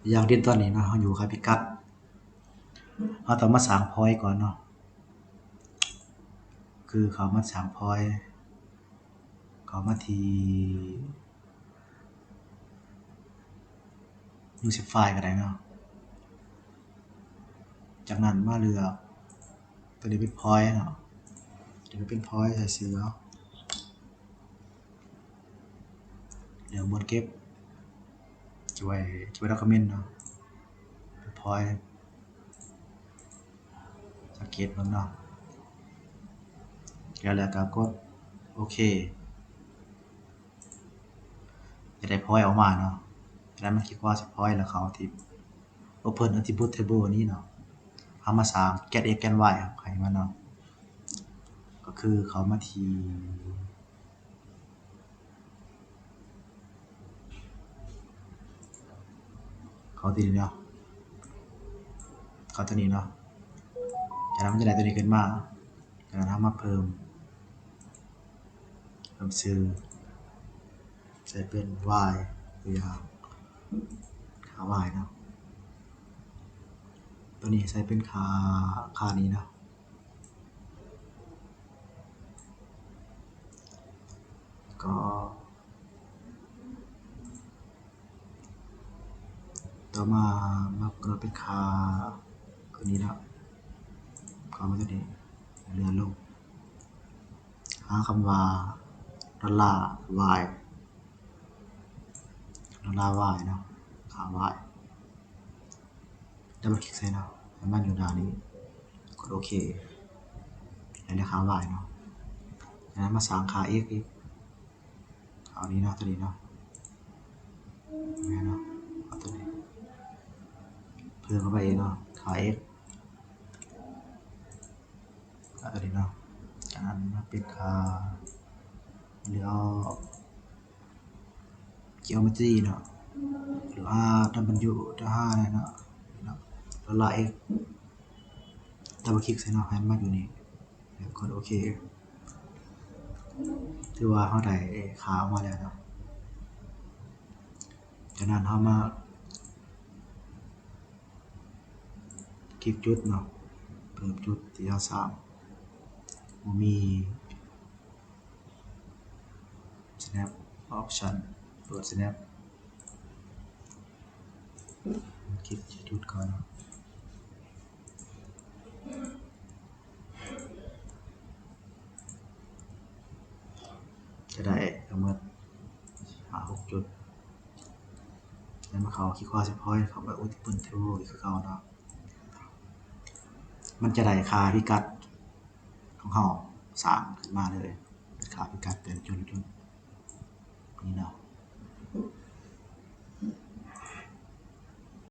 ຢ່າງເດັ່ນຕອນນີ້ເນາະ ເຮົາຢູ່ຄ່າພິກັດ ເຮົາຕ້ອງມາສ້າງພອຍກ່ອນເນາະ ຄືເຂົ້າມາສ້າງພອຍ ເຂົ້າມາທີ່ New Shape File ກໍໄດ້ເນາະ ຈາກນັ້ນມາເລືອກ ຕົວນີ້ເປັນພອຍເນາະ ຕົວນີ້ເປັນພອຍ ໃສ່ຊື່ເອົາ ເລືອກບ່ອນເກັບ ເກັບໄວ້ ເກັບໄວ້ document ເນາະ ເປັນພອຍ ສັງເກດເບິ່ງເນາະ ແລ້ວ ແລ້ວກໍກົດໂອເຄ ຈະໄດ້ພອຍອອກມາເນາະ ຈາກນັ້ນມາຄລິກຂວາໃສ່ພອຍ ແລ້ວເຂົ້າທີ່ Open Attribute Table ນີ້ເນາະ ເຮົາມາສ້າງແກນ X ແກນ Y ໃຫ້ມັນເນາະ ກໍຄືເຂົ້າມາທີ່ ເຂົ້າທີ່ນີ້ເນາະ ເຂົ້າຕົວນີ້ເນາະ ຈາກນັ້ນມັນຈະໄດ້ຕົວນີ້ຂຶ້ນມາ ຈາກນັ້ນເຮົາມາເພີ່ມ ເພີ່ມຊື່ ໃສ່ເປັນ Y ຕົວຢ່າງ ຄ່າ Y ເນາະ ຕົວນີ້ໃສ່ເປັນຄ່າ ຄ່ານີ້ເນາະ ກໍ ຕໍ່ມາມາກຳນົດເປັນຄ່າ ຄືນີ້ເນາະ ເຂົ້າມາຕົວນີ້ ເລື່ອນລົງ ຫາຄຳວ່າ dollar Y dollar Y ເນາະ ຄ່າ Y ດັບເບິນຄລິກໃສ່ເນາະ ໃຫ້ມັນຢູ່ໜ້ານີ້ ກົດໂອເຄ ໄດ້ແລ້ວຄ່າ Y ເນາະ ຈາກນັ້ນມາສ້າງຄ່າ X ອີກ ເອົານີ້ເນາະ ຕົວນີ້ເນາະ ແມ່ນເນາະ ເອົາຕົວນີ້ ເພີ່ມເຂົ້າໄປອີກເນາະ ຄ່າ X ເອົາຕົວນີ້ເນາະ ຈາກນັ້ນມາເປັນຄ່າ ຫຼືເອົາ geometry ເນາະ ຫຼື R W ເນາະ dollar X ດັບເບິນຄລິກໃສ່ເນາະ ໃຫ້ມັນມາຢູ່ນີ້ ແລ້ວກົດໂອເຄ ຖືວ່າເຮົາໄດ້ຄ່າອອກມາແລ້ວເນາະ ຈາກນັ້ນເຮົາມາຄລິກຈຸດເນາະ ເພີ່ມຈຸດທີ່ເຮົາສ້າງ ບໍ່ມີ Snap Option ເປີດ Snap ຄລິກທີ່ຈຸດກ່ອນເນາະ ຈະໄດ້ທັງໝົດຫ້າຫົກຈຸດ ແລ້ວມາເຂົ້າຄລິກຂວາໃສ່ພອຍ ເຂົ້າໄປ Open Table ອີກຄືເກົ່າເນາະ ມັນຈະໄດ້ຄ່າພິກັດຂອງເຮົາສ້າງຂຶ້ນມາເລີຍ ເປັນຄ່າພິກັດແຕ່ລະຈຸດນີ້ເນາະ